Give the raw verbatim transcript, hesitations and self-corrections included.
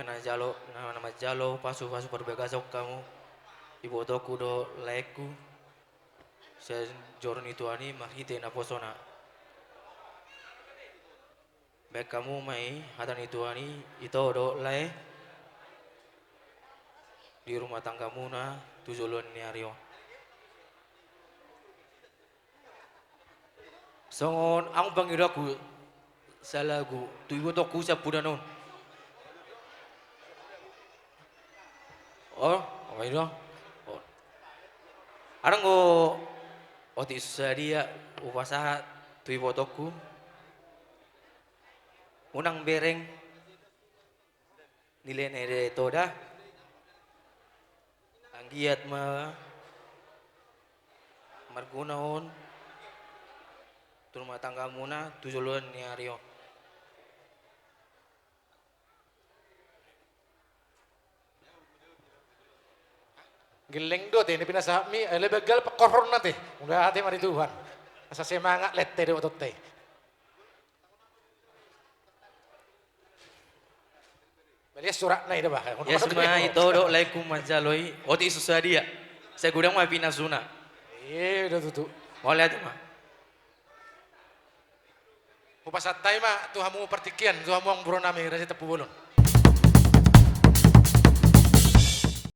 Na jalo, na, na manjalo pasu-pasu parbagason hamu, ibotongku dohot laengku, sian joro ni Tuhan i marhite naposona. Baen hamu ma i hata ni Tuhan i, ito dohot lae, di rumah tanggamuna tu joloan ni ari on. Songon ahu pangidoanku salagu tu ibotongku siampudan on. Oh, apa itu? Oh. Adong do otik sadia hupasahat tu ibotongku. Unang bereng nilehon eda toda. Anggiat ma marguna on tu rumah tanggamuna tu joloan ni ari on. Gelleng do ate na pinasahatmi, ale bagal pangkorhonna ate. Mauliate ma di Tuhan. Asa semangat lehon ate dohot otonta i. Balian suratna i da bah. Ia suma ito dohot laengku manjalo i, otik so sadia. Sai godang ma pinasuna. Iya, da tutu. Mauliate ma. Hupasahat hami ma tu hamu partingkian, tu hamu amang boru nami Raja Tampubolon.